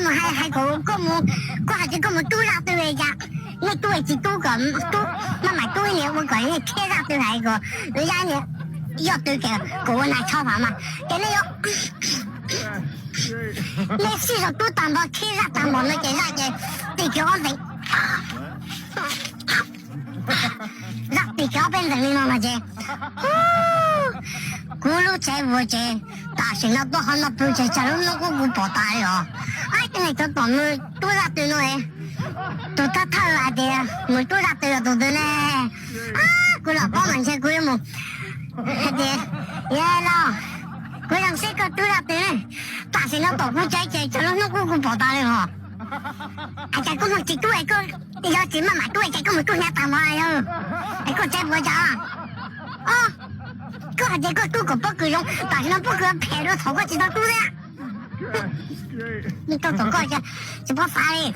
Mus hais hais kom koj mus, koj hais tias koj mus tub zaj twg li cas, nej tub tsis tub kom tub, maj mam tub ib niag ua kom nej thiab zaj twg hais kom, yog ib niag yog twg ces kom ua nais tsho pam mas ces nej yuav, nej sib zog tub tag nrho thiab zaj tag npaum no ces zaj ces tis kiag ob ntees, zaj tis kiag ob peb ntees li no no ces kuv lub tsheb vuag ces tam sim no tuaj ho no pw ces tsam lub hnub qub kuv pom tas li os. Ab, tej neeg txog tom mus tub zaj twg no, tus thawj thawj hais tias mus tub zaj twg los tus twg ne? Kuv los paub mas ntshe kuv yuav mus hais tias, yog los, kuv zoo seb koj tub zaj twg ne. Tam sim no pom kuv tsev ces tsam lub hnub qub kuv pom tas li os. Hais tias koj mus tsis tub es koj, yog tsis maj mam tub es ces koj mus tub hnyav tas mov yog es koj tsev puas cas? Os, koj hais tias koj tub kom pob kws zoo, tam sim no pob kws phem dua thaum koj tsis tau tub thiab. Tau thaum koj tsis paub xav li.